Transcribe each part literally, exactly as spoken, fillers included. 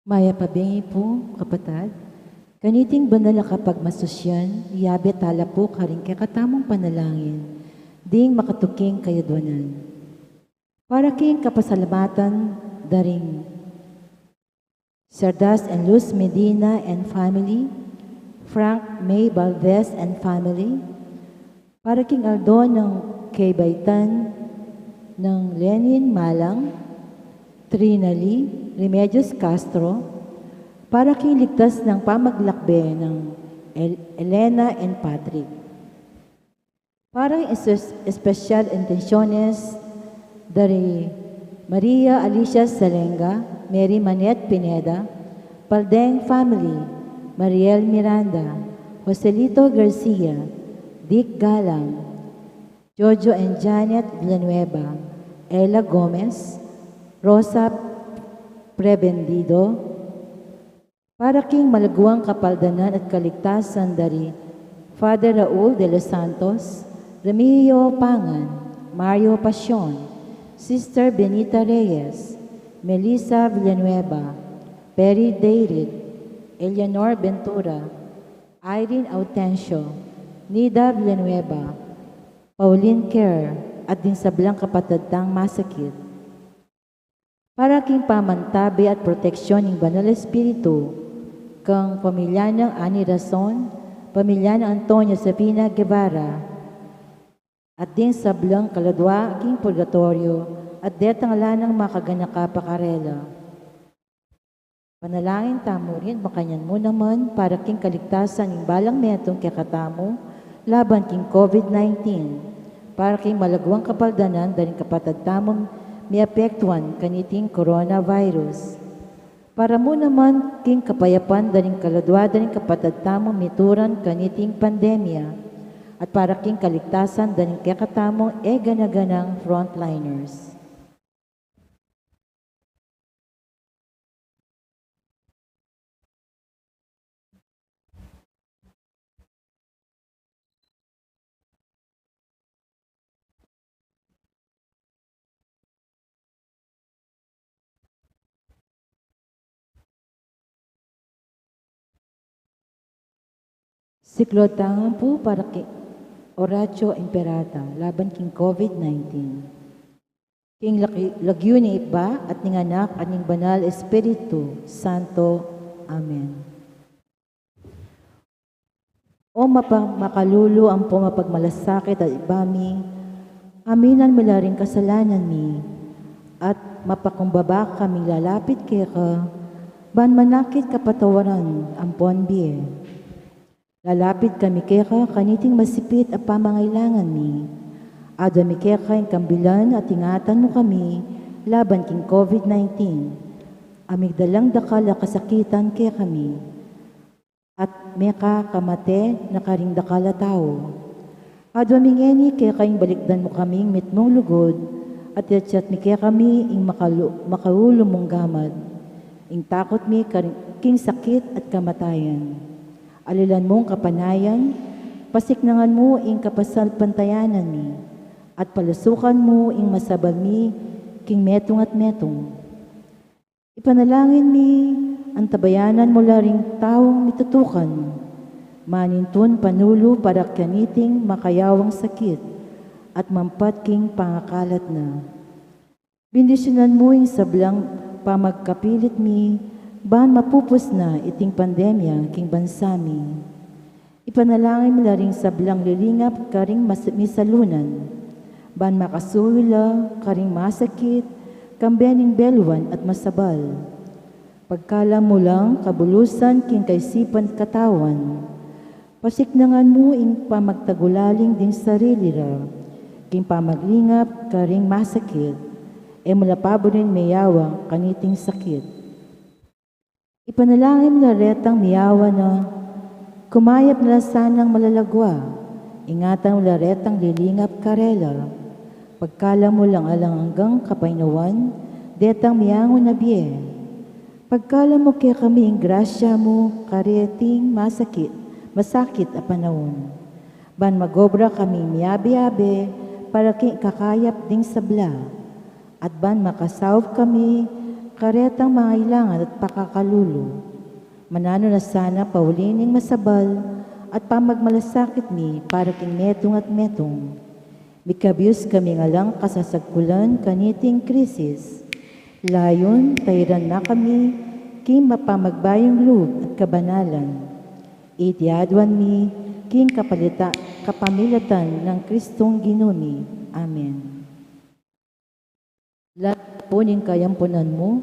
Mayap a bengi pu, kapatad. Kaniting banal a kapagmasusyan, yabe tala pu karing kekatamung panalangin ding makatuking kayadwanan. Para king kapasalamatan da ring Cerdas and Luz Medina and family, Frank May Valdez and family, para king aldo nang kebaitan nang Lenin Malang, Trina Lee Remedios Castro, para king ligtas nang pamaglakbe nang El-, Elena and Patrick. Para king es-, espesyal intensyones da ri Maria Alicia Salenga, Mary Manette Pineda, Paldeng family, Mariel Miranda, Joselito Garcia, Dick Galang, Jojo and Janet Villanueva, Ella Gomez, Rosa Prebendido, para king malaguang kapaldanan at kaligtasan da ri Father Raul de los Santos, Remigio Pangan, Mario Pasion, Sister Benita Reyes, Melissa Villanueva, Perry Dayrit, Eleanor Ventura, Irene Autencio, Nida Villanueva, Pauline Kerr, at ding sablang kapatad tang masakit. Para king pamantabe at proteksyon ning Banal Espiritu, kang pamilya nang Ani Rason, pamilya nang Antonio Sabina Guevara, at ding sablang kaladwa king purgatoryo, at detang ala nang makaganaka pa karela. Panalangin tamu rin, makanyan mu naman, para king kaligtasan ning balang metung kekatamu, laban king COVID nineteen, para king malaguang kapaldanan da ring kapatad tamung miapektuan kaniting coronavirus. Para mu naman king kapayapan da ring kaladwa da ring kapatad tamung mituran kaniting pandemya, at para king kaligtasan da ring kekatamung e gana-ganang frontliners. Siklaud tamu pu para king Oratio Imperata laban king COVID nineteen. King laki-, lagyu ning Ibpa, at ning Anak, at ning Banal Espiritu Santo. Amen. O mapa-, makalulu ampon mapagmalasakit a Ibpa mi, aminan mi la ring kasalanan mi, at mapakumbaba kaming lalapit keka, ban manakit kapatawaran ampon bie. Lalapit kami keka kaniting masipit a pamangailangan mi. Adua mi keka ing kambilan at ingatan mu kami laban king COVID nineteen. A migdalang dakal a kasakitan kekami, at mekakamate na karing dakal a tau. Adua mi ngeni keka ing balikdan mu kaming mitmung lugud, at iyatyat mi kekami ing makalu-, makaulu mung gamat. Ing takut mi karing, king sakit at kamatayan. Alilan mung kapanayan, pasiknangan mu ing kapasalpantayanan mi, at palasukan mu ing masabal mi king metung at metung. Ipanalangin mi, antabayanan mu la ring taung mitutukan, manintun panulu para kaniting makayawang sakit, at mampat king pangakalat na. Bendisyunan mu ing sablang pamagkapilit mi, ban mapupus na iting pandemya king bansa mi. Ipanalangin mi la ring sablang lilingap karing mas-, misalunan, ban makasuyu la karing masakit, kambe ning beluan at masabal. Pagkalam mu lang kabulusan king kaisipan at katawan. Pasiknangan mu ing pamagtagulaling ding sarili ra, king pamaglingap karing masakit, e mu la paburin meyawang kaniting sakit. Ipanalangin mu la retang miyawa na, kumayap na la sanang malalagwa, ingatan mu la retang lilingap karela. Pagkalam mu lang alang anggang kapaynawan, detang miyangu na bie. Pagkalam mu kekami ing grasya mu, kareting masakit, masakit a panaun. Ban magobra kami miyabe-yabe, para king ikakayap ding sabla. At ban makasaup kami, karetang mangailangan at pakakalulu. Mananu na sana pauli ning masabal at pamagmalasakit mi para king metung at metung. Mikabius kami ngan lang kasasagkulan kaniting krisis. Layun, tairan na kami king mapamagbayung lub at kabanalan. Iti aduan mi king kapalita-, kapamilatan nang Kristong Ginu mi. Amen. Lapu ning kayampunan mu,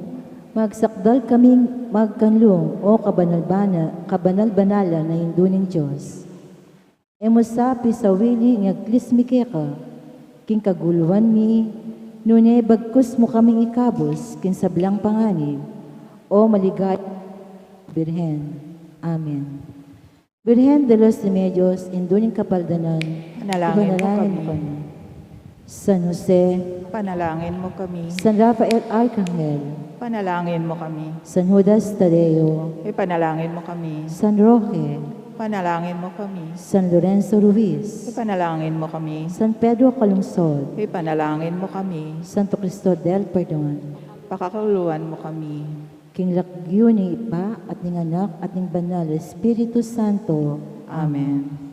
magsakdal kaming magkanlung, o kabanal-bana-, kabanal-banalan a Indu ning Dios. E mu sa pisawili ing aglis mi keka king kaguluan mi, nune bagkus mu kaming ikabus king sablang panganib, o maligaya Birhen. Amen. Birhen de los Remedios, Indu ning Kapaldanan, panalangin mu kami. San Jose, panalangin mu kami. San Rafael Arcangel, panalangin mu kami. San Judas Tadeo, ipanalangin mu kami. San Roque, panalangin mu kami. San Lorenzo Ruiz, ipanalangin mu kami. San Pedro Calungsod, ipanalangin mu kami. Santo Cristo del Perdon, pakakaluluan mu kami. King lagyu ning Ibpa, at ning Anak, at ning Banal a Espiritu Santo. Amen.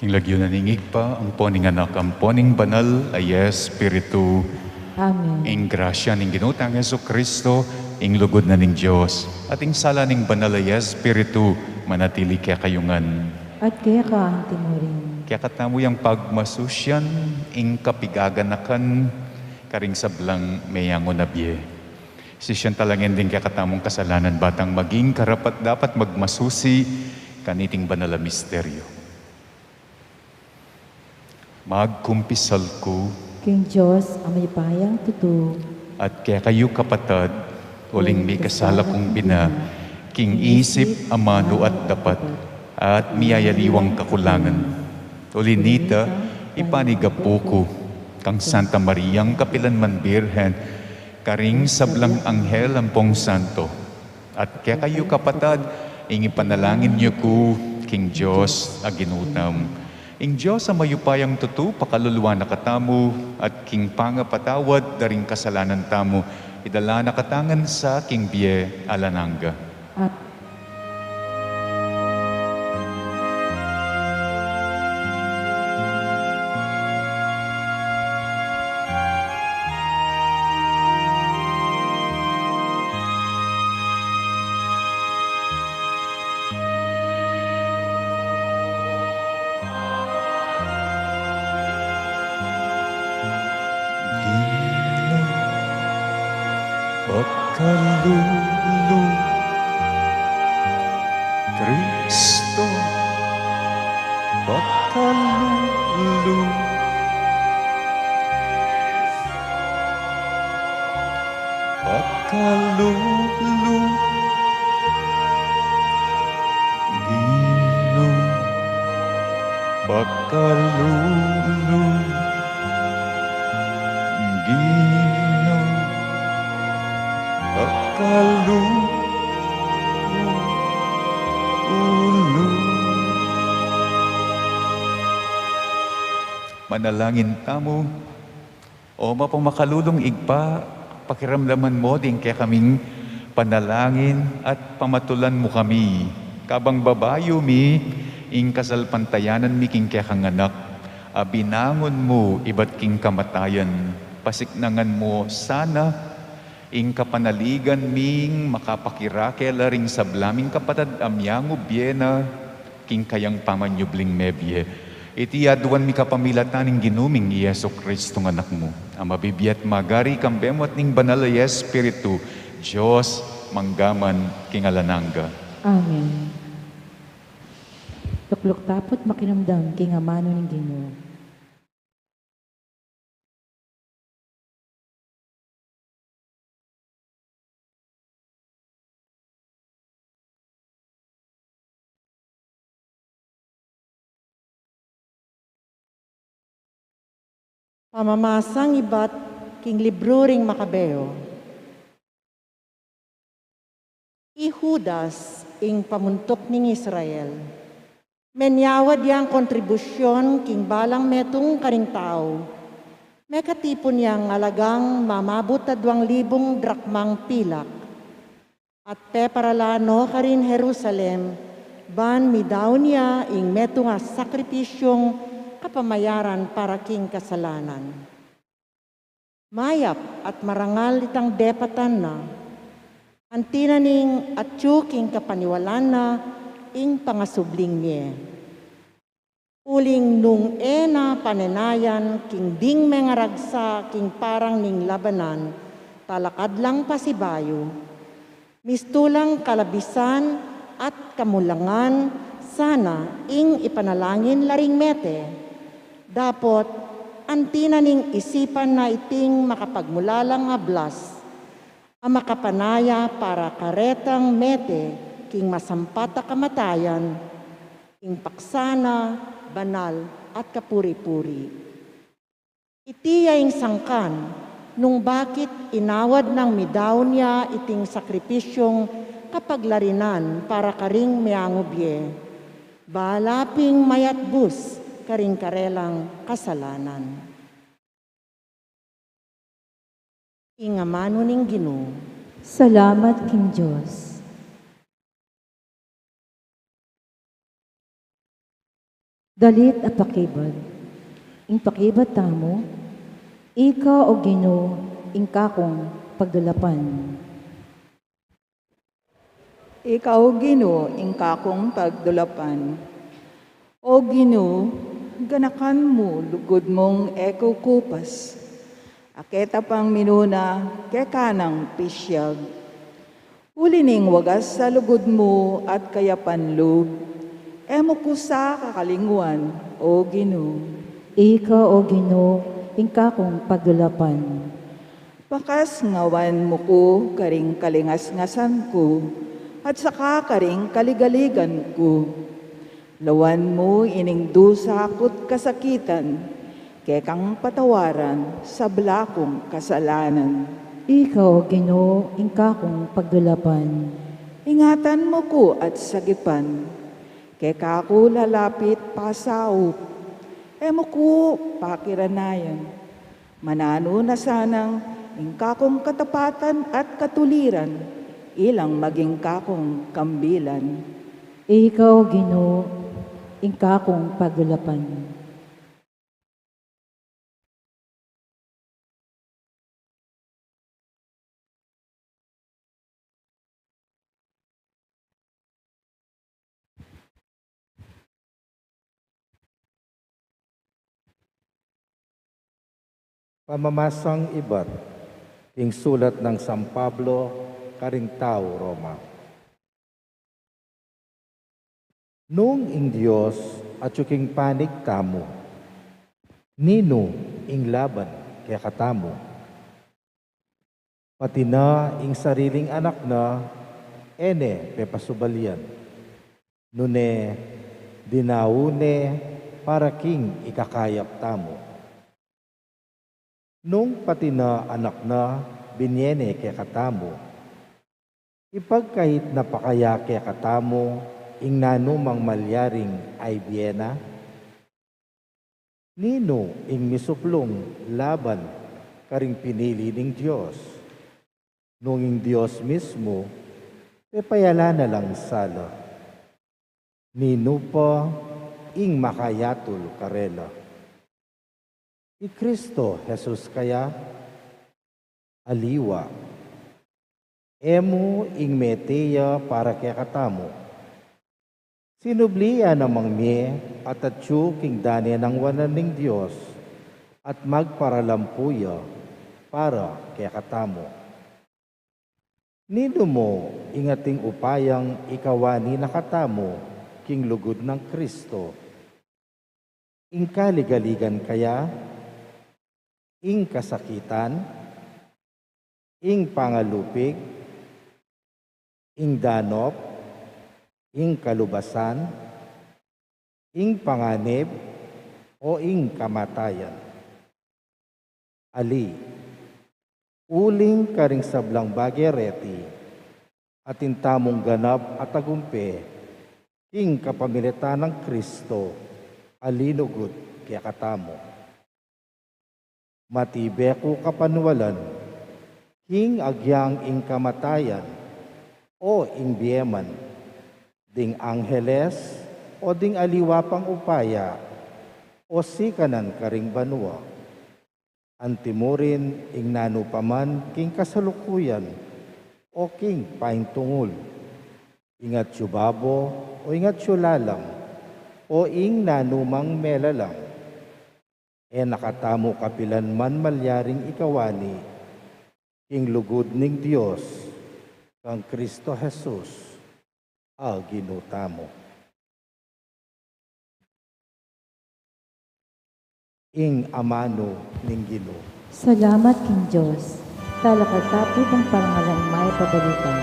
King lagyu na ning Ibpa, ampo ning Anak, ampo ning Banal a Espiritu. Amen. Ing grasya ning Ginu tang Jesucristo, ing lugud na ning Dios, at ing sala ning Banal a Espiritu, manatili kekayu ngan. At keka antimurin. Kekatamu yang pagmasusyan ing kapigaganakan karing sablang meyangu na bie. Sisian tala ngan ding kekatamung kasalanan ba tang maging karapat-dapat magmasusi kaniting banal a misteryo. Magkumpisal ku king Dios a mayupayang tutu. At kekayu kapatad, uling mikasala kung bina king isip, amanu at dapat, at miyayaliwang kakulangan. Uli nita, ipanigapu ku kang Santa Mariang kapilanman Birhen, karing sablang anghel ampong santo, at kekayu kapatad, ing ipanalangin yu ku king Dios a Ginu tamu. Ing Dios a mayupayang tutu pakalulu na katamu, at king pangapatawad da ring kasalanan tamu, idala na katamu ngan sa king bie alang angga. Amen. Ginu, pakalulu. Kristo, pakalulu. Pakalulu. Ginu, pakalulu. Ginu, pakalulu. Manalangin tamu. O mapamakalulung Ibpa, pakiramdaman mu ding kekaming panalangin at pamatulan mu kami. Kabang babayu mi ing kasalpantayanan mi king kekang Anak a binangun mu ibat king kamatayan, pasiknangan mu sana ing kapanaligan ming makapakirake la ring sabla ming kapatad a miyangubie na king kayang pamanyubling mebie. Iti aduan mi kapamilatan ning Ginu ming i Jesucristo a Anak mu, a mabibie at magari kambe mu at ning Banal a Espiritu, Dios, mangga man king alang angga. Amen. Lukluk tapu't makiramdam king amanu ning Ginu. Pamamasang ibat king libru ring Makabeo. I Judas, ing pamuntuk ning Israel, menyawad yang kontribusyon king balang metung karing tau. Mekatipun yang alagang mamabut a duang libung drakmang pilak, at peparala no karin Jerusalem, ban midaun ya ing metung a sakripisyung kapamayaran para king kasalanan. Mayap at marangal itang depatan na, anti na ning atyu king kapaniwalan na ing pangasubling mie. Uling nung e na panenayan king ding mengaragsa king parang ning labanan, talakad lang pasibayu, mistulang kalabisan at kamulangan sana ing ipanalangin la ring mete. Dapot anti na ning isipan na iting makapagmulalang ablas a makapanaya para karetang mete king masampat a kamatayan, ing paksa na banal at kapuri-puri. Iti ya ing sangkan nung bakit inawad nang midaun ya iting sakripisyung kapaglarinan para karing meangubie, bala ping mayatbus karing karelang kasalanan. Ing amanu ning Ginu. Salamat king Dios. Dalit a pakibad. Ing pakibad tamu, ika, O Ginu, ing kakung pagdulapan. Ika, O Ginu, ing kakung pagdulapan. O Ginu, ganakan mu lugud mung e kukupas, a keta pang minuna keka nang pisyag. Uli ning wagas a lugud mu at kayapan lub, e mu ku sa kakalingwan, O Ginu. Ika, O Ginu, ing kakung pagdulapan. Pakasngawan mu ku karing kalingasngasan ku, at saka karing kaligaligan ku. Lawan mu ining dusa ku't kasakitan, kekang patawaran sabla kung kasalanan. Ika, O Ginu, ing kakung pagdulapan. Ingatan mu ku at sagipan, keka ku lalapit pasaup, e mu ku pakiranayan. Mananu na sanang ing kakung katapatan at katuliran, ilang maging kakung kambilan. Ika, O Ginu, ing kakung pagdulapan. Pamamasang ibat king sulat nang San Pablo karing tau Roma. Nung ing Dios atyu king panig tamu, ninu ing laban kekatamu? Pati na ing sariling Anak na, e ne pepasubalian, nune dinau ne para king ikakayap tamu. Nung pati na Anak na binie ne kekatamu, ipagkait na pa kaya kekatamu ing nanumang malyaring aibie na? Ninu ing misuplung laban karing pinili ning Dios, nung ing Dios mismu pepayala na lang sala? Ninu pa ing makayatul karela? I Cristo Jesus kaya? Aliwa. E mu ing mete ya para kekatamu. Sinubli ya namang mie at atyu king dane nang wanan ning Dios, at magparalampu ya para kekatamu. Ninu mu ing ating upayang ikawani na katamu king lugud nang Cristo? Ing kaligaligan kaya? Ing kasakitan? Ing pangalupig? Ing danop? Ing kalubasan? Ing panganib? O ing kamatayan? Ali. Uling karing sablang bage reti, atin tamung ganap a tagumpe king kapamilatan nang Cristo, a linugud kekatamu. Matibe ku kapanwalan, king agyang ing kamatayan, o ing bie man, ding angeles, o ding aliwa pang upaya, o sikanan karing banua, antimurin ing nanu pa man king kasalukuyan, o king paintungul, ing atyu babo, o ing atyu lalam, o ing nanumang melalam. E na katamu kapilan man malyaring ikawani king lugud ning Dios kang Cristo Jesus, a Ginu tamu. Ing amanu ning Ginu. Salamat king Dios. Talakad ta pu pang parangalan mayap a balita.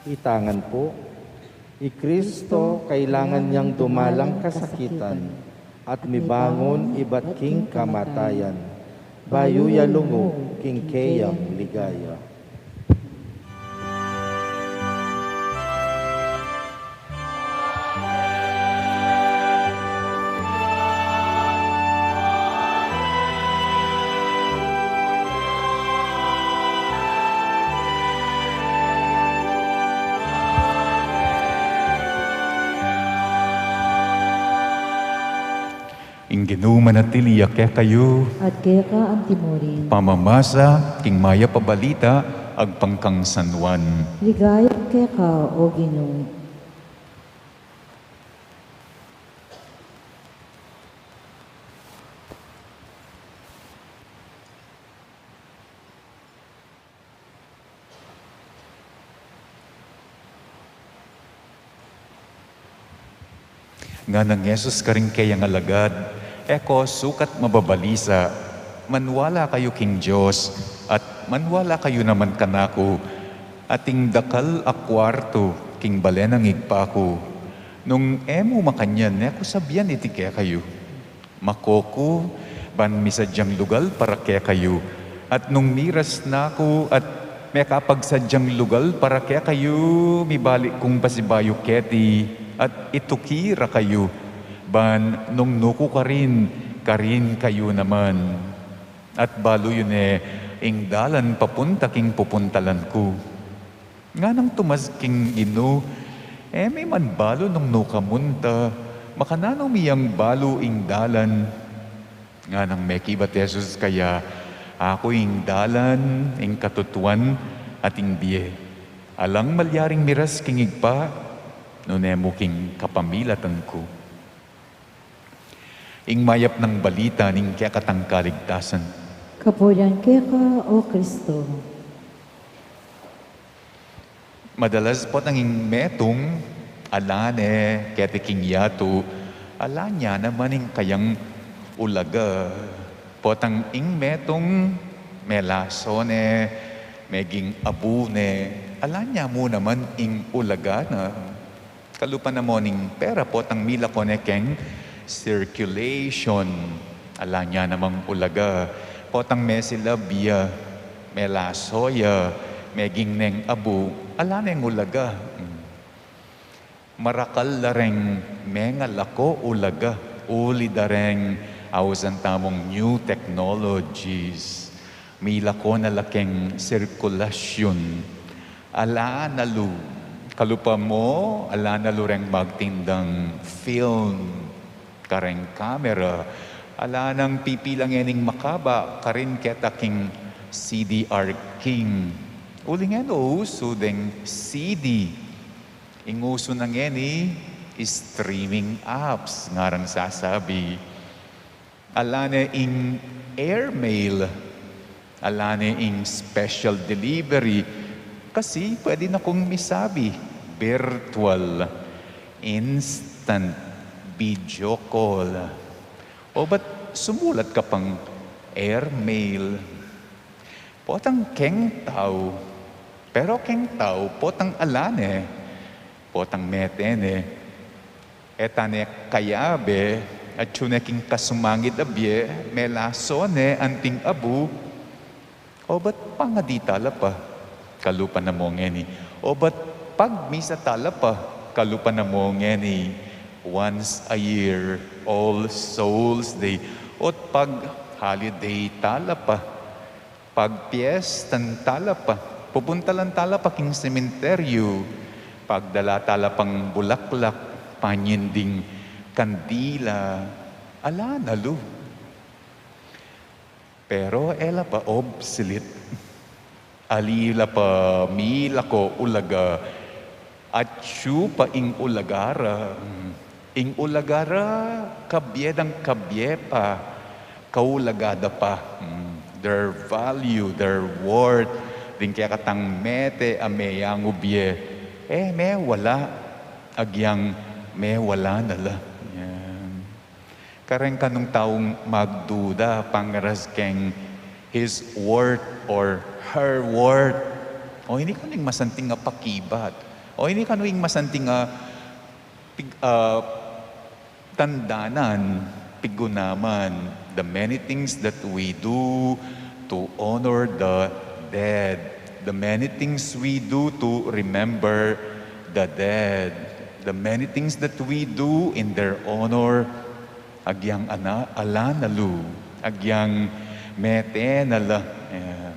Itangan pu, i Kristo kailangan yang dumalang kasakitan at mibangun ibat king kamatayan, bayu ya lungu king keyang ligaya. Ing Ginu manatili ya kekayu. At keka antimurin. Pamamasa king mayap a balita agpang kang San Juan. Ligaya keka, O Ginu. Nganang Jesus karing keyang alagad, "E ko sukat mababalisa, maniwala kayu king Dios, at maniwala kayu naman kanaku, ating dakal a kuartu king bale nang Ibpa ku. Nung e mu makanyan, e ku sabian iti kekayu. Mako ku, ban misadyang lugal para kekayu. At nung miras na ku at mekapagsadyang lugal para kekayu, mibalik kung pasibayu keti, at ituki ra kayu, ban nung nuku karin, karin kayu naman. At balu yu ne ing dalan papunta king pupuntalan ku." Nganang tumazak king Ginu, "E mi man balu nung nukamun ta, makananu mi yang balu ing dalan?" Nganang mekibat Jesus kaya, "Aku ing dalan, ing katutuan, at ing bie. Alang malyaring miras king Ibpa, nune mu king kapamilatan ku." Ing mayap nang balita ning kekatang kaligtasan. Kapurian keka, O Kristo. Madalas potang ing metung, ala ne keti king yatu, ala ne naman ing kayang ulaga. Potang ing metung, melaso ne, meging abu ne, ala ne mu naman ing ulaga na. Kalupa na mo ning pera, potang milako ne keng circulation, ala ne namang ulaga. Potang mesilab ya, melaso ya, meging neng abu, ala neng ulaga. Hmm. Marakal la reng mengalako ulaga, uli da reng ausan tamung new technologies. Milako na la keng sirkulasyun. Ala na lu, kalupa mo, ala na lu reng magtindang film, kareng kamera, ala nang pipila ngening makaba, karin keta king C D R king. Uli ngeni usu deng C D. Ing usu na ngeni, streaming apps, ngarang sasabi. Ala ne ing airmail, ala ne ing special delivery, kasi pwede na kung misabi, virtual, instant, video call. O ba't sumulat ka pang airmail? Potang keng tau, pero keng tau, potang ala ne, potang mete ne, e ta ne kayabe, atyu ne king kasumangid a bie, melaso ne anting abu. O ba't pangadi tala pa, kalupa na mo ngeni? O ba't pagmisa tala pa, kalupa na mo ngeni? Once a year, All Souls Day. O't pag holiday tala pa, pagpiestan tala pa, pupuntalan tala pa king sementeryu, pagdala tala pang bulaklak, panyinding kandila, ala na lu. Pero e la pa obsolete. Ali la pa milako ulaga, atyu pa ing ulaga ra. Ing ulaga ra, kabie dang kabie pa, kaulaga da pa. Their value, their worth, ding kekatang mete a meyangu bie, e mewala, agyang mewala na la. Yan. Kareng kanung taung magduda pangaras keng his worth or her worth. O ini ko ning masanting a pakibat. O ini kanu ing masanting a pig-, ah, tandanan, pigunaman, the many things that we do to honor the dead, the many things we do to remember the dead, the many things that we do in their honor, agyang ana-, ala na lu, agyang mete na la. Yeah.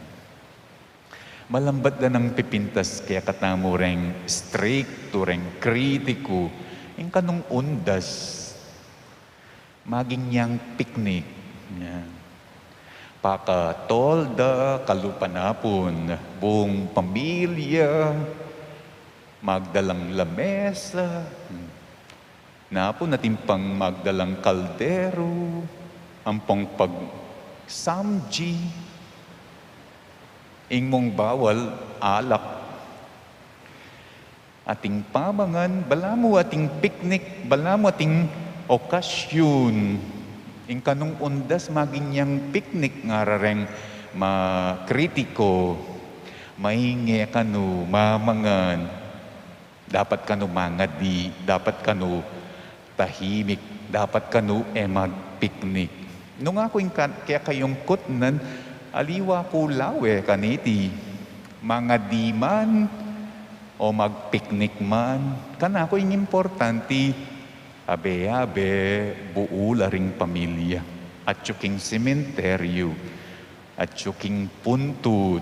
Malambat da nang pipintas kekatamu reng striktu, reng kritiku, ing kanung undas, maging yang piknik. Yan. Pakatolda, kalupa na pun, buong pamilya, magdalang lamesa. Hmm. Napun atin pang magdalang kaldero, ampong pagsamji, ing mung bawal, alak. Atin pamangan, balamu atin piknik, balamu atin okasyun. Ing kanung undas maging yang piknik, ngara reng makritiko, mainge kanu mamangan. Dapat kanu mangadi, dapat kanu tahimik, dapat kanu e magpiknik. Nung aku ing kan-, kekayung kutnan, aliwa ku lawe kaniti, mangadi man o magpiknik man, kanaku ing importanti, abe-abe, buul la ring pamilya. Atyu king sementeryu, atyu king puntud.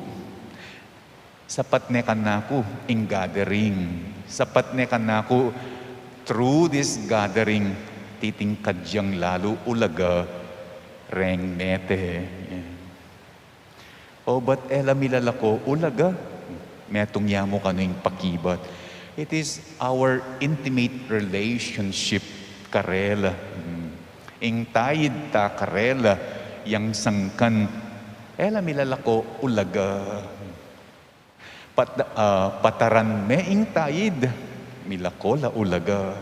Sapat ne kanaku ing gathering. Sapat ne kanaku, through this gathering, titingkad yang lalu ulaga reng mete. O, bat e la milalako ulaga, metung ya mu kanu ing pakibat. It is our intimate relationship karela. Hmm. Ing taid ta karela, yang sangkan, e la milalako ulaga. Pat-, ah, pataran me ing taid, milako la ulaga.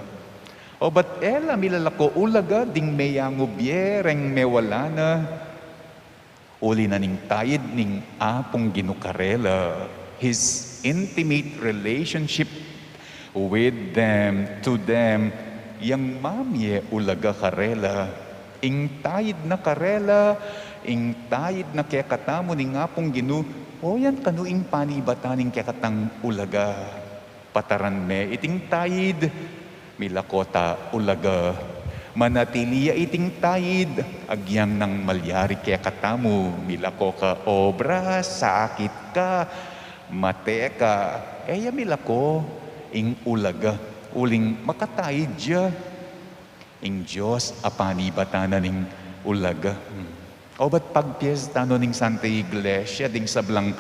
O bat e la milalako ulaga ding meyangu bie reng mewala na. Uli na ning taid ning Apung Ginu karela, his intimate relationship with them, to them, yang mamie ulaga karela. Ing taid na karela, ing taid na kekatamu ning Apung Ginu, o yan kanu ing panibatan ning kekatang ulaga. Pataran me iting taid, milako ta ulaga. Manatili ya iting taid, agyang nang malyari kekatamu, milako ka obra, sakit ka, mate ka, e ya milako ing ulaga, uling makataid ya. Ing Dios a panibatan na ning ulaga. Hmm. O bat pagpiesta no ning Santa Iglesia, ding sablang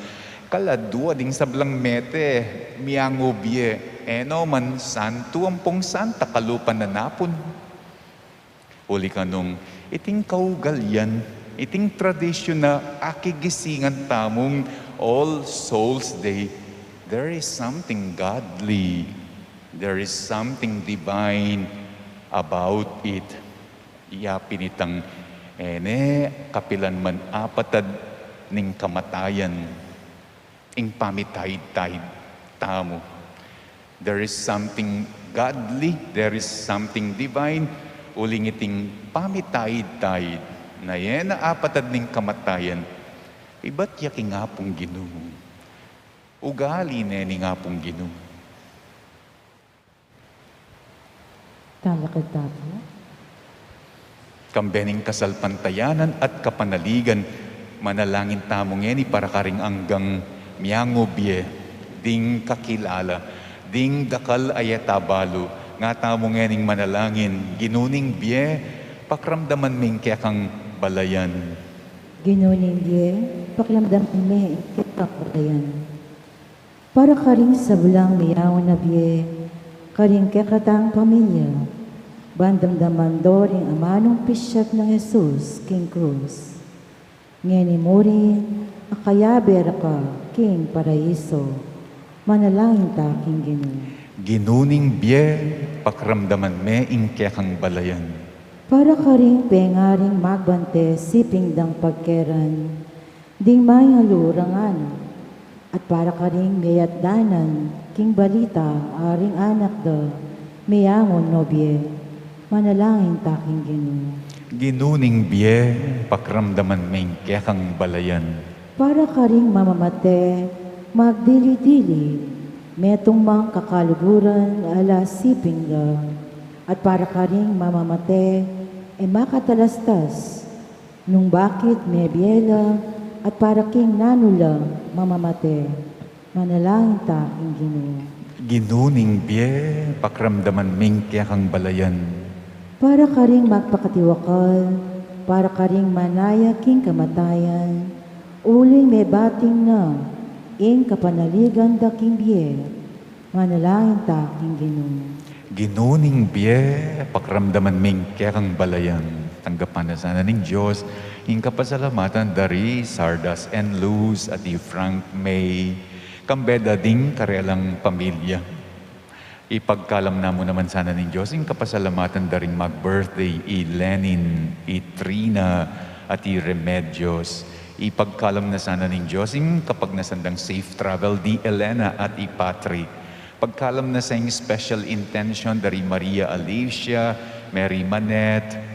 kaladua, ding sablang mete, miyangu bie, e no man santu ampong santa kalupa na napun. Uli kanung, iting kaugalian, iting tradisyun na akigisingan tamung All Souls Day, there is something godly. There is something divine about it. Iya pin itang, e ne kapilan man apatad ning kamatayan, ing pamitaid-taid tamu. There is something godly, there is something divine, uling iting pamitaid-taid na e ne apatad ning kamatayan, ibat ya king Apung Ginu. Ugali ne ning Apung Ginu. Talakad tamu. Kambe ning kasalpantayanan at kapanaligan, manalangin tamu ngeni para karing anggang miyangu bie, ding kakilala, ding dakal a e ta balu, nga tamu ngening manalangin, Ginu ning bie, pakiramdaman me ing kekang balayan. Ginu ning bie, pakiramdaman me ing kekang balayan. Para karing sablang miyangu na bie, karing kekatang pamilya, ban damdaman do ring amanung pisyag nang Jesus king krus. Ngeni murin, akayabe ra ka king paraiso, manalangin ta king Ginu. Ginu ning bie, pakiramdaman me ing kekang balayan. Para karing pengaring magbante siping dang pagkeran, ding mangalu rang ngana, at para karing meyatdanan King balita, aring anak da, meangu no bie, manalangin ta king Ginu. Ginu ning bie, pakiramdaman me ing kekang balayan. Para karing mamamate, magdili-dili, metung mang kakaluguran, ala siping da, at para karing mamamate, e makatalastas, nung bakit mebie la, at para king nanu la mamamate. Manalangin ta king Ginu. Ginu ning bie, pakiramdaman ming kekang balayan. Para karing magpakatiwakal, para karing manaya king kamatayan, uling mebating na ing kapanaligan da king bie. Manalangin ta king Ginu. Ginu ning bie, pakiramdaman ming kekang balayan. Tanggapan na sana ning Dios ing kapasalamatan da ri Sardas N. Luz at i Frank May, kambe da ding karelang pamilya. Ipagkalam na mu naman sana ning Dios ing kapasalamatan da ring mag-birthday, i Lenin, i Trina, at i Remedios. Ipagkalam na sana ning Dios ing kapagnasan dang safe travel di Elena at i Patrick. Pagkalam na sa ing special intention da ri Maria Alicia, Mary Manette,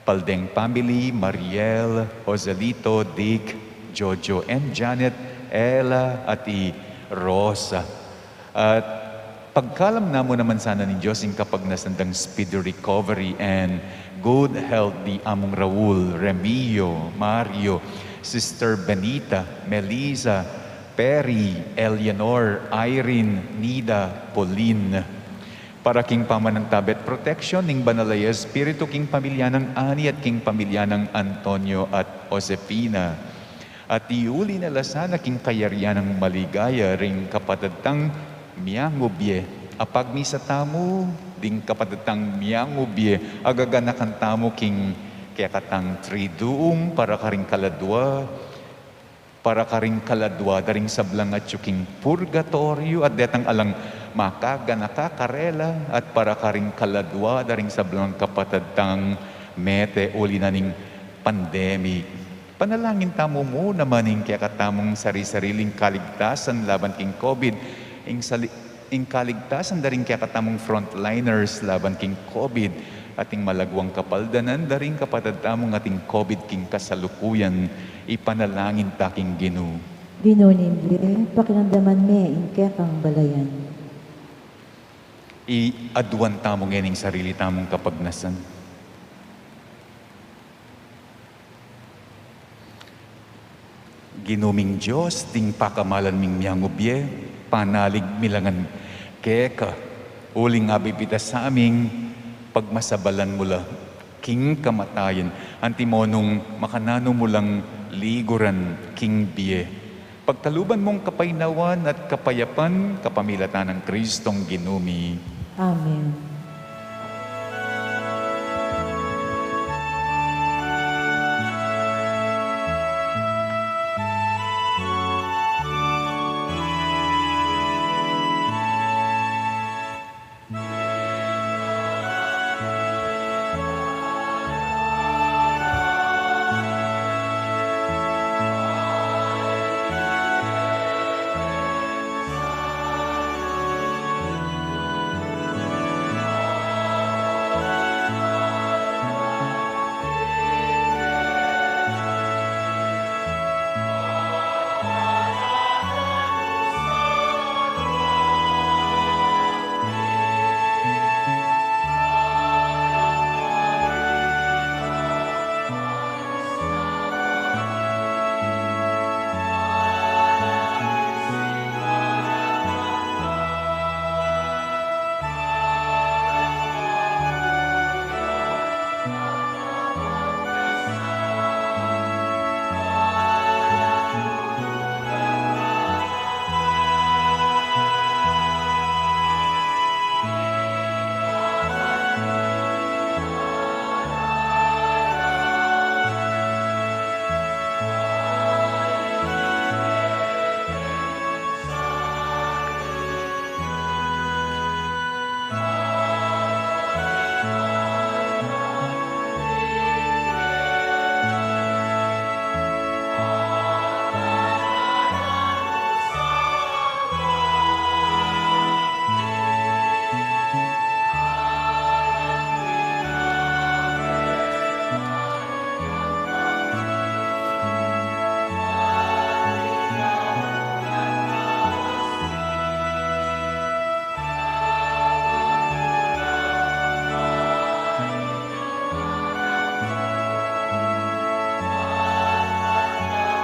Paldeng family, Mariel, Joselito, Dick, Jojo, and Janet, Ella, at i Rosa. At pagkalam na mu naman sana ning Dios ing kapagnasan dang speedy recovery and good health di Among Raul, Remio, Mario, Sister Benita, Melissa, Perry, Eleanor, Irene, Nida, Pauline. Para king pamanantabe at protection ning Banal a Espiritu king pamilya nang Ani at king pamilya nang Antonio at Josefina. At iuli na la sana king kayarian nang maligaya ring kapatad tang miangubie. Apagmisa tamu ding kapatad tang miangubie, agaganakan tamu king kekatang Triduum para karing kaladua, para karing kaladua da ring sablang atyu king purgatoryo, at detang alang makaganaka karela, at para karing kaladua da ring sablang kapatad tang mete uli na ning pandemic. Panalangin tamu mu naman ing kekatamung sari-sariling kaligtasan laban king COVID, ing sali-, ing kaligtasan da ring kekatamung frontliners laban king COVID, at ing malaguang kapaldanan da ring kapatad tamung ating COVID king kasalukuyan. Ipanalangin ta king Ginu. Ginu ning bie, pakiramdaman me ing kekang balayan. Iaduan tamu ngening sarili tamung kapagnasan. Ginu ming Dios, ding pakamalan ming miangubie, panalig mi la ngan keka, uling abibitas sa ming pagmasabalan mu la king kamatayan, antimo nung makananu mu lang liguran king bie. Pagkaluban mung kapaynawan at kapayapan, kapamilatan nang Kristong Ginu mi. Amen.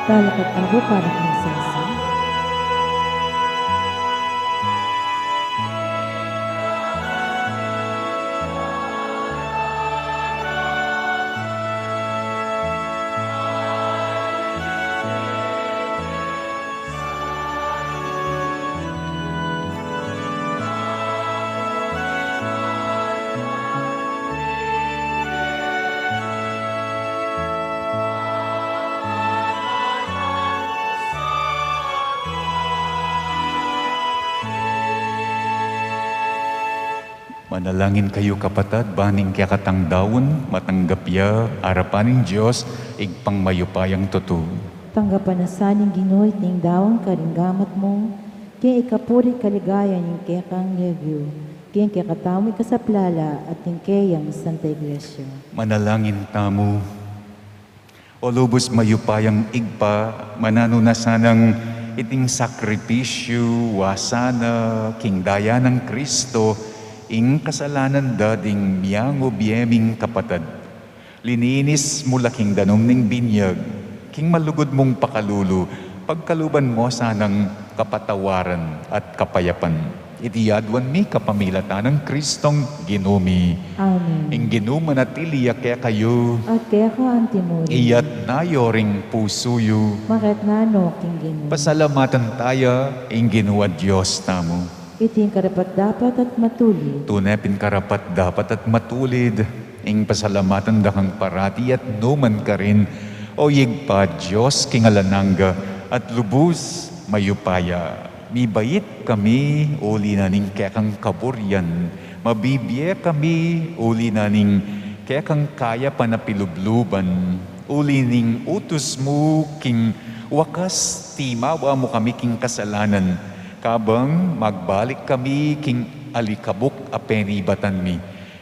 Lalakad tamu para king salsa. Manalangin kayu, kapatad, ban ing kekatang daun matanggap ya arapan ning Dios, Ibpang mayupayang tutu. Tanggapan na sa ning Ginu iting daun karing gamat mu, king ikapuri at kaligayan ning kekang lagyu, king kekatamung ikasaplala at ning keyang Santa Iglesia. Manalangin tamu. O lubus mayupayang Ibpa, mananu na sanang iting sakripisyu, wa sana king daya nang Kristo ing kasalanan da ding miyangu bie ming kapatad. Lininis mu la king danum ning binyag, king malugud mung pakalulu, pagkaluban mu sanang kapatawaran at kapayapan. Iti aduan mi kapamilatan nang Kristong Ginu mi. Amen. Ing Ginu manatili ya kekayu. At keka antimurin. Iyatas yu ring pusu yu. Maretna no king Ginu. Pasalamatan taya ing Ginu a Dios tamu. Iti ing karapat-dapat at matulid. Tune pin karapat-dapat at matulid ing pasalamatan da kang parati at numan karin, O Ibpa, Dios king alang angga at lubus mayupaya. Mibait kami uli na ning kekang kaburian, mabibie kami uli na ning kekang kayapan a pilubluban, uli ning utus mu king wakas, timawa mu kami king kasalanan, kabang magbalik kami king alikabuk a penibatan mi.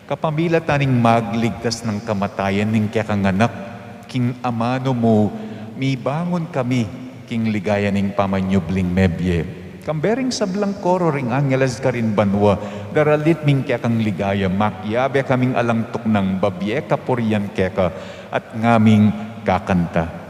Kapamilatan ning magligtas nang kamatayan ning kekang Anak, king amanu mu, mibangun kami king ligaya ning pamanyubling mebie. Kambe ring sablang koro ring angeles karin banua, daralit mi ing kekang ligaya, makiabe kaming alang tuknang babie kapurian keka, at ngaming kakanta.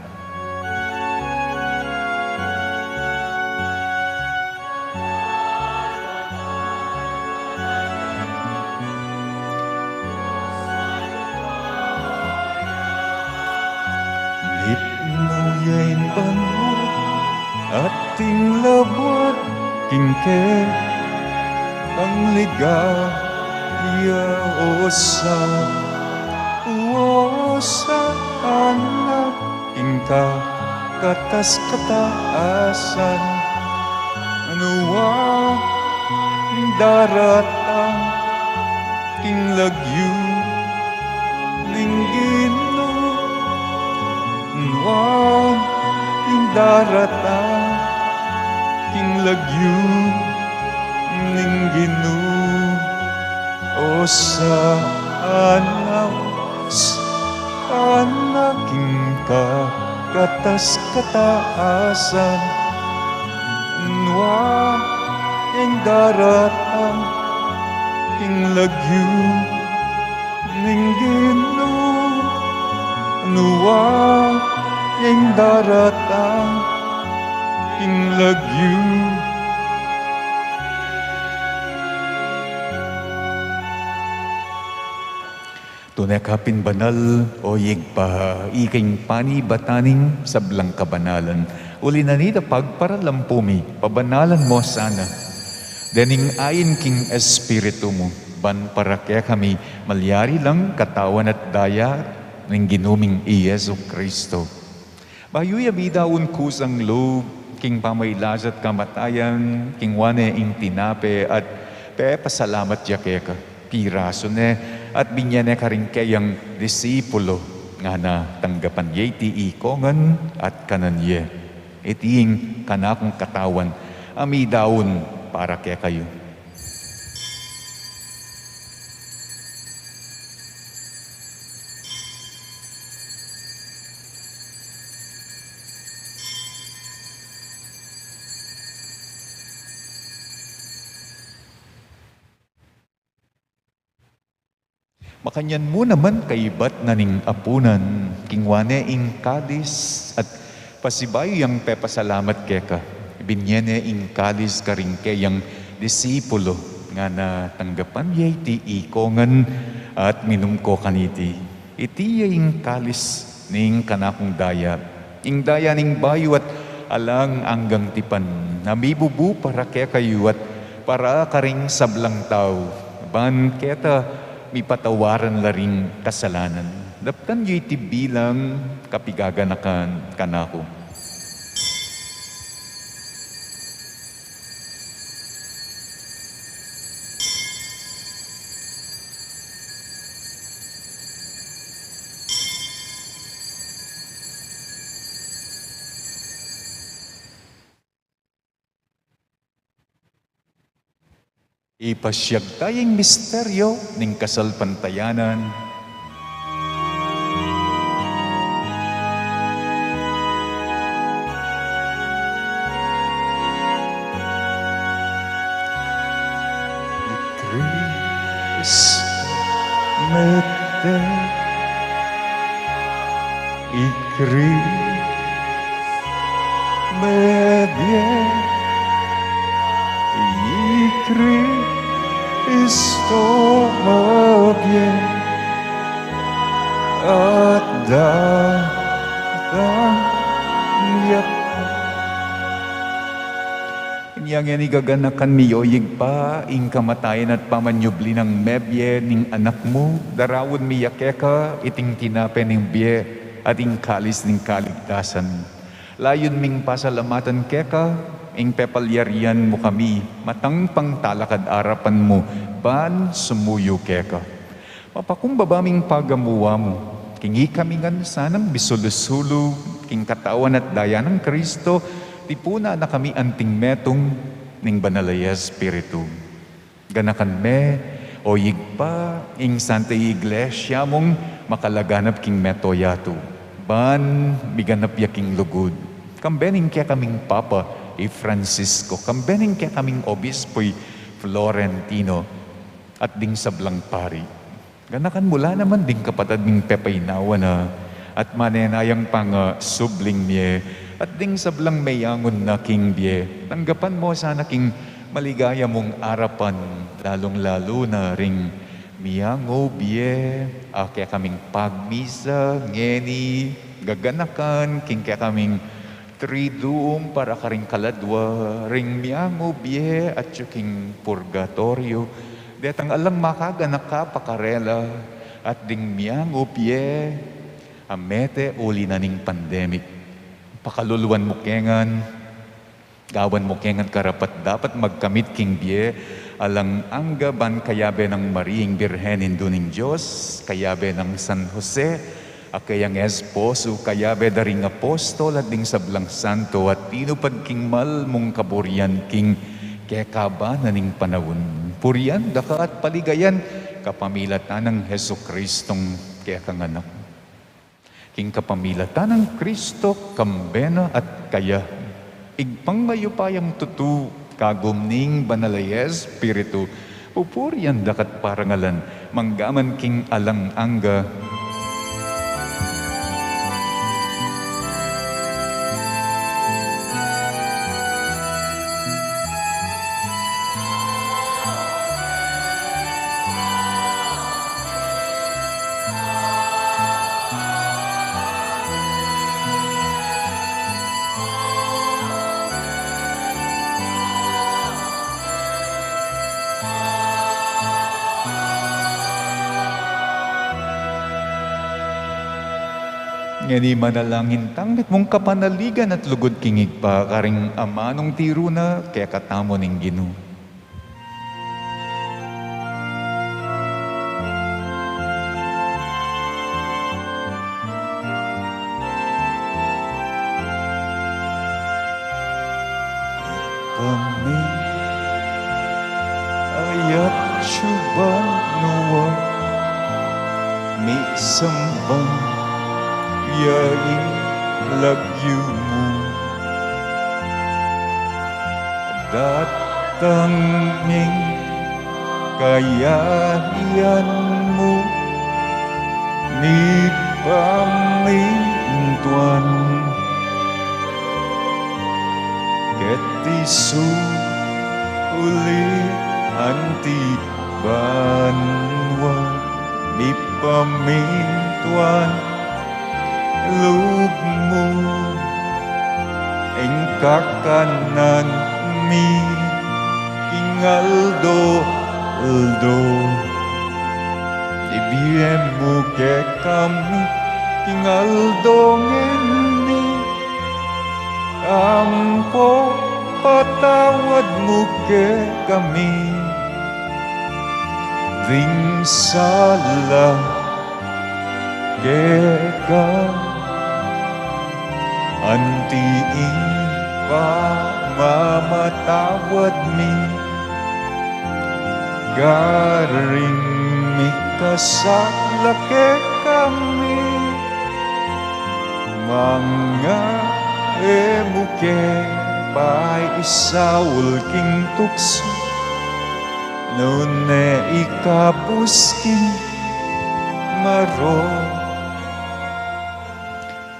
Mitmu ya ing banua at ing labuad king kekang ligaya, Hosanna, Hosanna king kakatas-katasan. Nuan ing daratang king lagyu ning Ginu, nuan ing daratang king lagyu ning Ginu. Hosanna, Hosanna king kakatas-katasan. Nuan ing daratang king lagyu ning Ginu, nuan ing daratang king lagyu. Tune ka pin banal, O Ibpa, ika ing panibatan ning sablang kabanalan. Uli na nita pagparalampu mi, pabanalan mu sana dening ain king Espiritu mu, ban para kekami malyari lang katawan at daya ning Ginu ming i Jesu Kristo. Bayu ya midaun kusang lub king pamagkasakit at kamatayan, kingwa ne ing tinape at pepasalamat ya keka, pirasu ne at binye ne karing keyang disipulo, ngana, tanggapan ye iti ikongan at kanan ye. Iti ing kanakung katawan a midaun para kekayu. Makanyan mu naman kaibat na ning apunan, kingwa ne ing kalis at Pasibayu yang pepasalamat keka, binye ne ing kalis karing keyang disipulu, ngana, tanggapan ye iti ikongan at minum ko kaniti. Iti ya ing kalis ning kanakung daya, ing daya ning bayu at alang anggang tipan, a mibubu para kekayu at para karing sablang tau, ban keta mipatawaran la ring kasalanan. Daptan yu iti bilang kapigaganakan kanaku. Ipasiag taya ing misteryo ning kasalpantayanan. I Kristu mete, i Kristu mebie, i Kristu mebie, at datang ya pa. Inya ngeni gaganakan mi, o Ibpa, ing kamatayan at pamanyubli nang mebie ning Anak mu, daraun mi ya keka iting tinape ning bie at ing kalis ning kaligtasan. Layun ming pasalamatan keka ing pepalyarian mu kami matang pangtalakad arapan mu ban sumuyu keka. Mapakumbaba ming pagamuan mu king ikami ngan sanang misulu-sulu king katawan at daya nang Kristu, tipunan na kami anting metung ning Banal a Espiritu. Ganakan me, o Ibpa, ing Santa Iglesia mung makalaganap king mabilug a yatu, ban miganap ya king lugud. Kambe ning kekaming Papa i Francisco, kambe ning kekaming Obispo i Florentino, at ding sablang pari. Ganakan mu la naman ding kapatad ming pepainawa na, at manenayang pangasubling mie, at ding sablang meyangun na king bie. Tanggapan mu sana king maligaya mung arapan, lalung-lalu na ring miyangu bie, a kekaming pagmisa ngeni, gaganakan king kekaming Triduum para karing kaladua, ring miyangu bie atyu king purgatoryo, detang alang makaganaka pa karela, at ding miyangu bie a mete uli na ning pandemic. Pakaluluan mu ke ngan, gawan mu ke ngan karapat-dapat magkamit king bie alang angga ban kayabe nang Maria ing Birhen Indu ning Dios, kayabe nang San Jose, a keyang esposo, kayabe da ring apostol at ding sablang santo, at tinupad king mal mung kaburian king kekaban na ning panaun. Purian da ka at paligayan kapamilatan nang Jesucristong kekang Anak. King kapamilatan nang Kristo, kambe na at kaya, Ibpang mayupayang tutu, kagum ning Banal a Espiritu, pupurian da ka at parangalan, mangga man king alang angga. Ngeni manalangin tang mitmung kapanaligan at lugud king Ibpa, karing amanung tiru na kekatamu ning Ginu. Kami ayat suba nua mi sambang ya ing lagyu mu. Datang ing kayahian mu, mipamintuan Uli anti banua mipamintuan lub mu, ing kakanan mi king aldo-aldo. Ibie mu kekami king aldo ngeni, ampo patawad mu kekami ding sala keka, anti ing pamamatawad mi karing mikasala kekami, manga e mu ke paisaul king tuksu, nune ikabus king marok.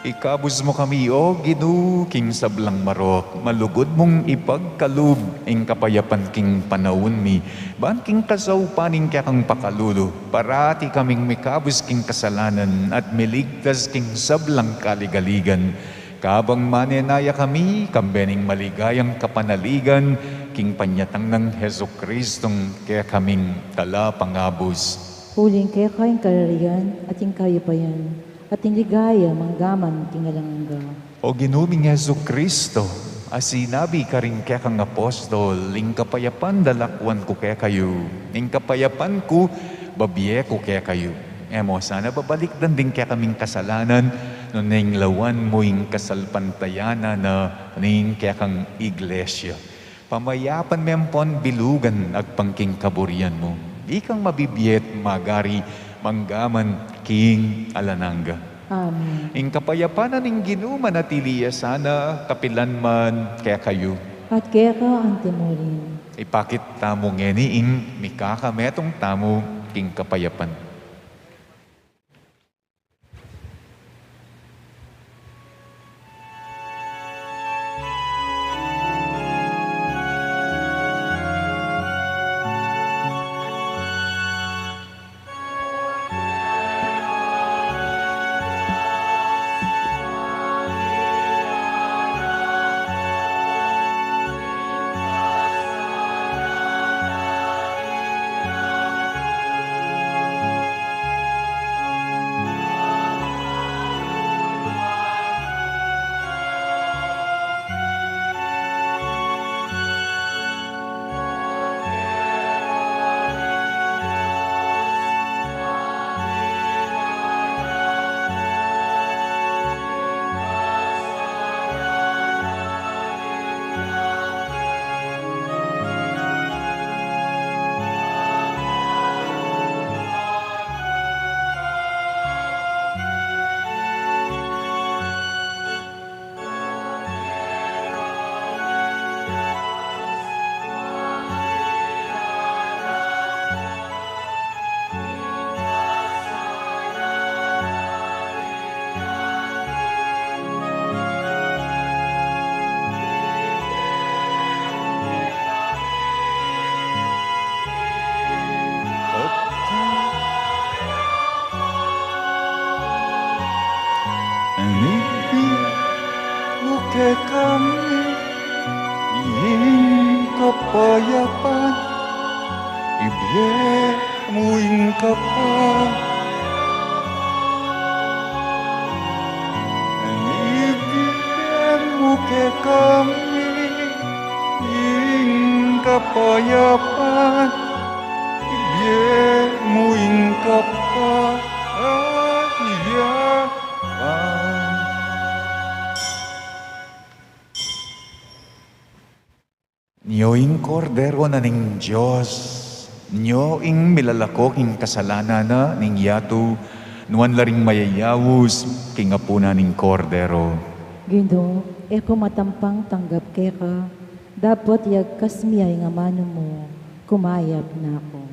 Ikabus mu kami, O Ginu, king sablang marok, malugud mung ipagkalub ing kapayapan king panaun mi, ban king kasaupan ning kekang pakalulu, parati kaming mikabus king kasalanan at miligtas king sablang kaligaligan. Kabang manenaya kami, kambe ning maligayang kapanaligan, king panyatang nang Jesucristong kekaming Talapangabus. Uling keka ing kayarian at ing kayupayan, at ing ligaya manggaman king alang angga. O Ginu ming Jesucristo, a sinabi karing kekang apostol, ing kapayapan lalakwan ku kekayu, ing kapayapan ku babie ku kekayu. E mo sana babalikdan ding kekaming kasalanan, nune ing lawan mu ing kasalpantayanan na ning kekang iglesia. Pamayapan me ampon bilugan agpang king kaburian mu. Ikang mabibie at magari manggaman king alang angga. Amen. Ing kapayapan na ning Ginu manatili ya sana kapilan man kekayu. At keka antimurin. Ipakit tamu ngeni ing mikakametung tamu king kapayapan. Ibie mu kekami ing kapayapan, ibie mu ing kapa-, ibie mu kekami ing kapayapan, ibie mu ing kapayapan. Nyo ing Kordero na ning Dios, nyo ing milalako king kasalanan na ning yatu, nuan la ring mayayaus king apunan ning Kordero. Ginu, e ku matampang tanggap keka, dapot iyagkas mi ya ing amanu mu, kumayap na ku.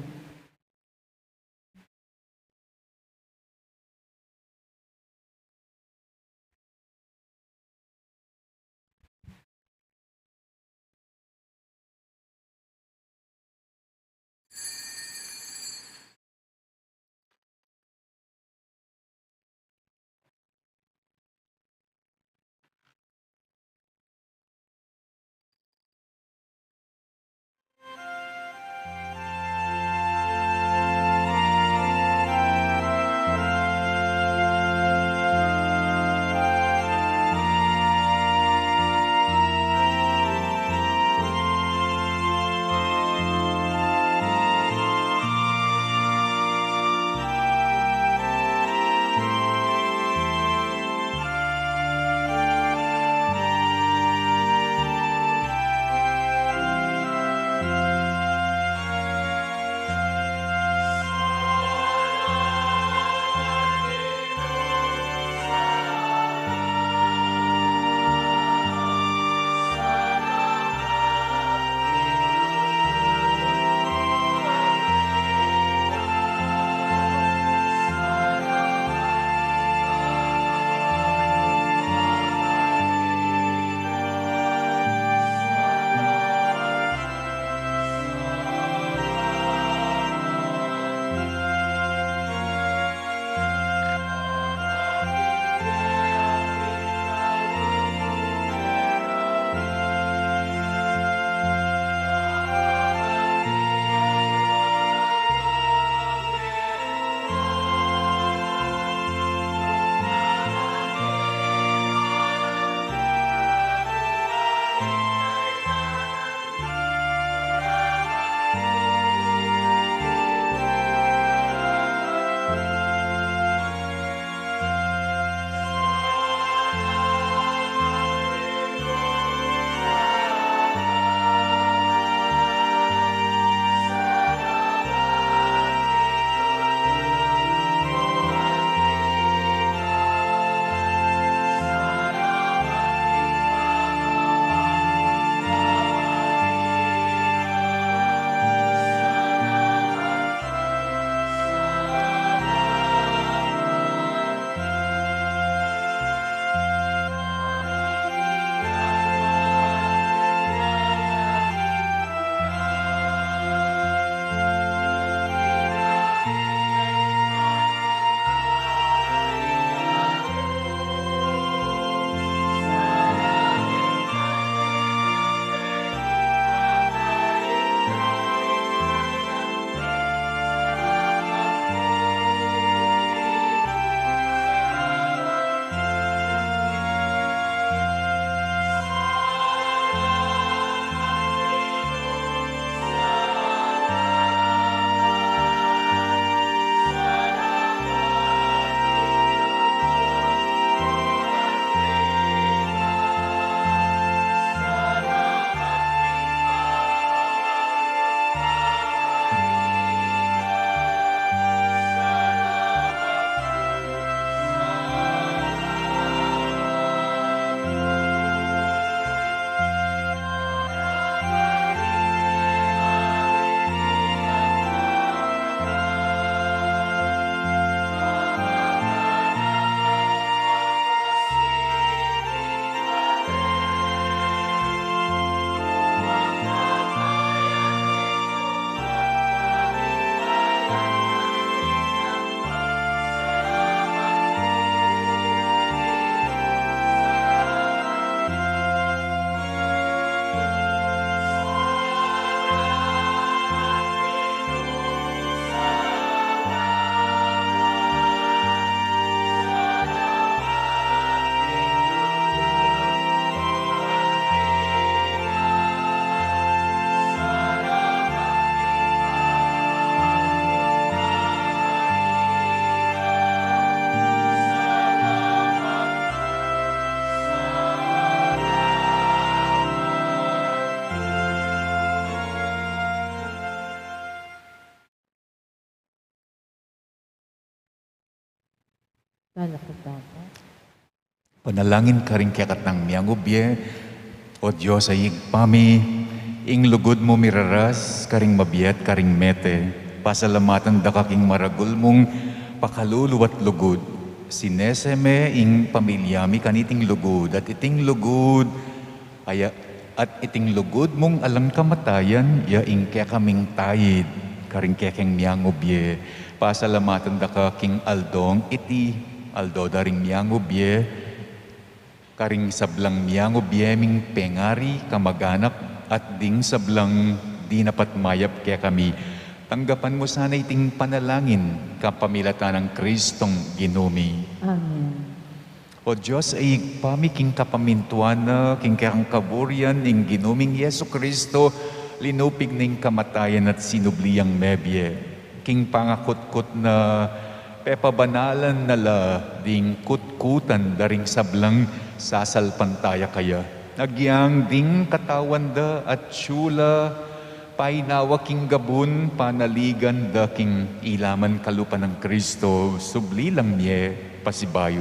Panalangin karing kekatang miangubie. O Dios a Ibpa mi, ing lugud mu miraras karing mabie at karing mete. Pasalamatan da ka king maragul mung pakalulu at lugud. Sinese me ing pamilya mi kaniting lugud, at iting lugud aya, at iting lugud mung alang kamatayan, ya ing kekaming taid karing kekeng miangubie. Pasalamatan da ka king aldong iti, aldo da ring miangubie, karing sablang miangubie ming pengari, kamaganak, at ding sablang dinapat mayap kekami. Tanggapan mu sana iting panalangin kapamilatan nang Kristong Ginu mi. Amen. O Dios a Ibpa mi, king kapamintuan na king kekang kaburian ing Ginu ming Jesu Kristo, linupig na ing kamatayan at sinubli yang mebie. King pangakutkut na, pepabanalan na la ding kutkutan da ring sablang sasalpantaya kaya. Agyang ding katawan da at atsu la painawa king gabun, panaligan da king ilaman kalupa nang Kristo, subli lang mie pasibayu.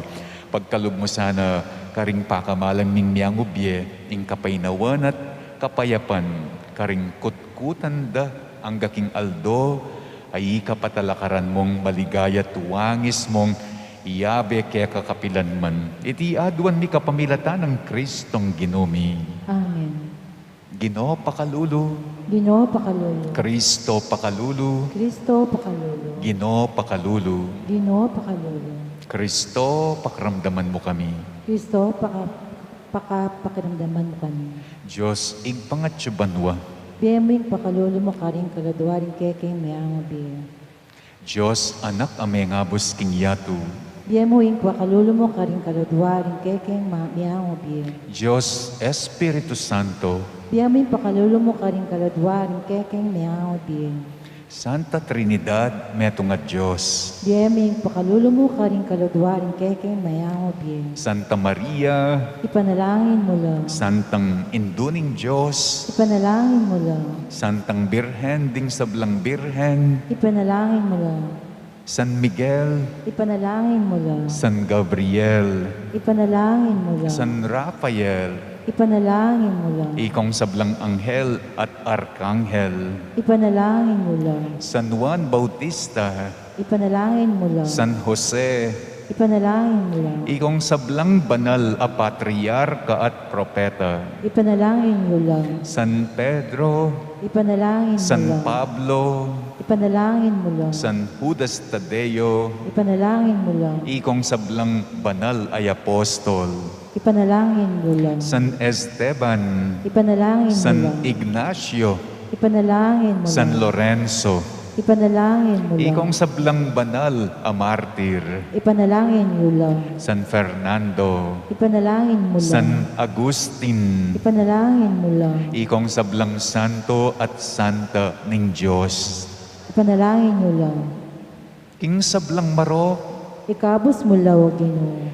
Pagkalub mu sana karing pakamalan ming miangubie ing kapainawan at kapayapan karing kutkutan da angga king aldo a ika patalakaran mung maligaya at wangis mung iyabe keka kapilanman. Iti aduan mi kapamilatan nang Kristong Ginu mi. Amen. Ginu, pakalulu. Ginu, pakalulu. Kristo, pakalulu. Kristo, pakalulu. Ginu, pakalulu. Ginu, pakalulu. Kristo, pakiramdaman mu kami. Kristo, paka-, paka-, pakiramdaman mu kami. Dios, Ibpang atsu banua. Bie mu ing pakalulu mu karing kaladua ring kekeng miangubie. Dios, Anak a mengabus king yatu. Bie mu ing pakalulu mu karing kaladua ring kekeng ma-, miangubie. Dios, Espiritu Santo. Bie mu ing pakalulu mu karing kaladua ring kekeng miangubie. Santa Trinidad, metung a Dios. Bie mu ing pakalulu mu karing kaladua ring kekeng miangubie. Santa Maria. Ipanalangin mu la. Santang Indu ning Dios. Ipanalangin mu la. Santang Birhen ding sablang birhen. Ipanalangin mu la. San Miguel. Ipanalangin mu la. San Gabriel. Ipanalangin mu la. San Rafael. Ipanalangin mu la. Ikong sablang anghel at arkanghel. Ipanalangin mu la. San Juan Bautista. Ipanalangin mu la. San Jose. Ipanalangin mu la. Ikong sablang banal a patriarka at propeta. Ipanalangin mu la. San Pedro. Ipanalangin mu la. San Pablo. Ipanalangin mu la. San Judas Tadeo. Ipanalangin mu la. Ikong sablang banal a apostol. Ipanalangin mu la. San Esteban. Ipanalangin mu la. San Ignacio. Ipanalangin mu la. San Lorenzo. Ipanalangin mu la. Ikong sablang banal a martir. Ipanalangin mu la. San Fernando. Ipanalangin mu la. San Agustin. Ipanalangin mu la. Ikong sablang santo at santa ning Dios. Ipanalangin mu la. King sablang marok. Ikabus mu la, O Ginu.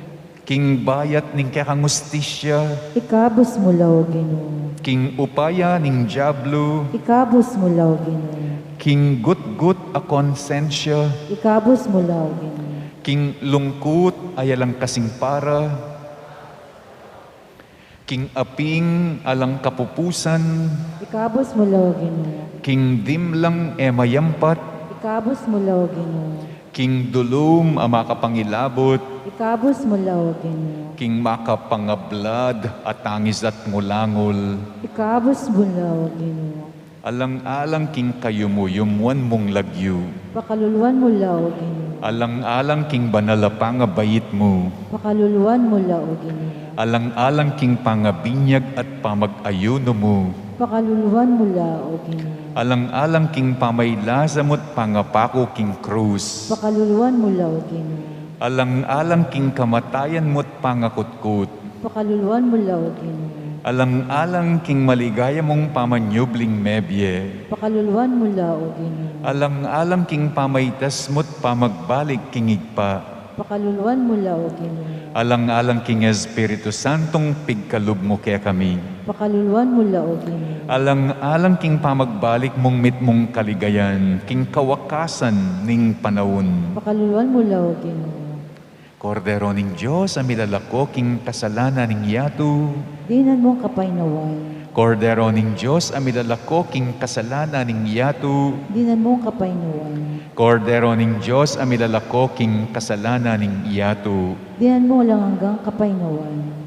King bayat ning kekang ustisya. Ikabus mu la, O Ginu. King upaya ning diablu. Ikabus mu la, O Ginu. King gutgut a konsensya. Ikabus mu la, O Ginu. King lungkut a alang kasing para. King aping alang kapupusan. Ikabus mu la, O Ginu. King dimlang e mayampat. Ikabus mu la, O Ginu. King dulum a makapangilabut. Ikabus mu la, O Ginu. King makapangablad a tangis at ngulangul. Ikabus mu la, O Ginu. Alang-alang king kayumu-yumuan mung lagyu. Pakaluluan mu la, O Ginu. Alang-alang king banal a pangabait mu. Pakaluluan mu la, O Ginu. Alang-alang king pangabinyag at pamag-ayunu mu. Pakaluluan mu la, O Ginu. Alang-alang king pamaylasa mu't pangapaku king krus. Pakaluluan mu la, O Ginu. Alang-alang king kamatayan mu't pangakutkut. Pakaluluan mu la, O Ginu. Alang-alang king maligaya mung pamanyubling mebie. Pakaluluan mu la, O Ginu. Alang-alang king pamaitas mu't pamagbalik king Ibpa. Pakaluluan mu la, O Ginu. Alang-alang king Espiritu Santung pigkalub mu kekami. Pakaluluan mu la, O Ginu. Alang-alang king pamagbalik mung mitmung kaligayan king kawakasan ning panaun. Pakaluluan mu la, O Ginu. Kordero ning Dios, a milalako king kasalanan ning yatu. Dinan mung kapaynawan. Kordero ning Dios, a milalako king kasalanan ning yatu. Dinan mung kapaynawan. Kordero ning Dios, a milalako king kasalanan ning yatu. Dinan mung alang anggang kapaynawan.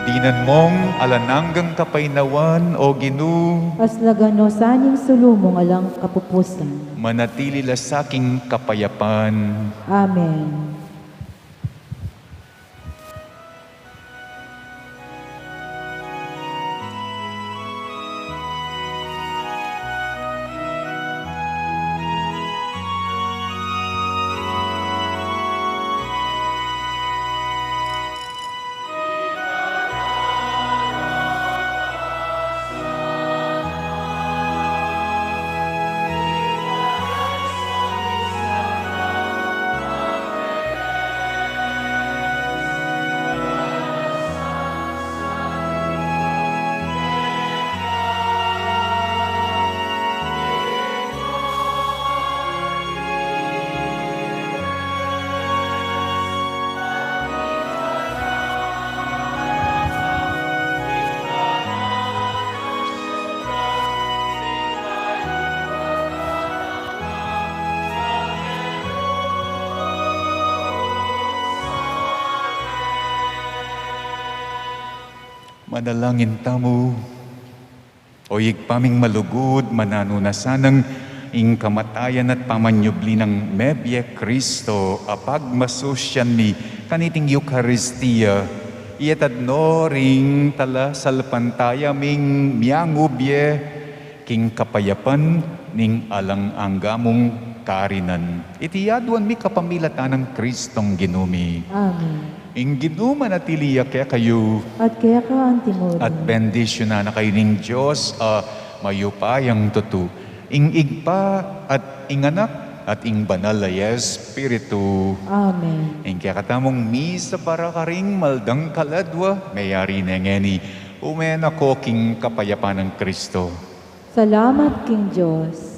Dinan mung alang anggang kapaynawan, O Ginu. Aslagan no sa ning sulu mung alang kapupusan. Manatili la sa king kapayapan. Amen. Manalangin tamu. O Ibpa ming malugud, mananu na sanang ing kamatayan at pamanyubli nang mebie Kristo a pagmasusyan mi kaniting Eukaristia, iyatad no ring talasalpantaya ming miangubie king kapayapan ning alang angga mung karinan. Iti aduan mi kapamilatan nang Kristong Ginu mi. Amen. Ing Ginu manatili ya kekayu. At keka antimurin. At bendisyunan na kayu ning Dios a mayupayang tutu, ing Ibpa at ing Anak at ing Banal a Espiritu. Amen. Ing kekatamung misa para karing maldang kaladwa meyari ne ngeni. Ume na ko king kapayapan nang Kristo. Salamat king Dios.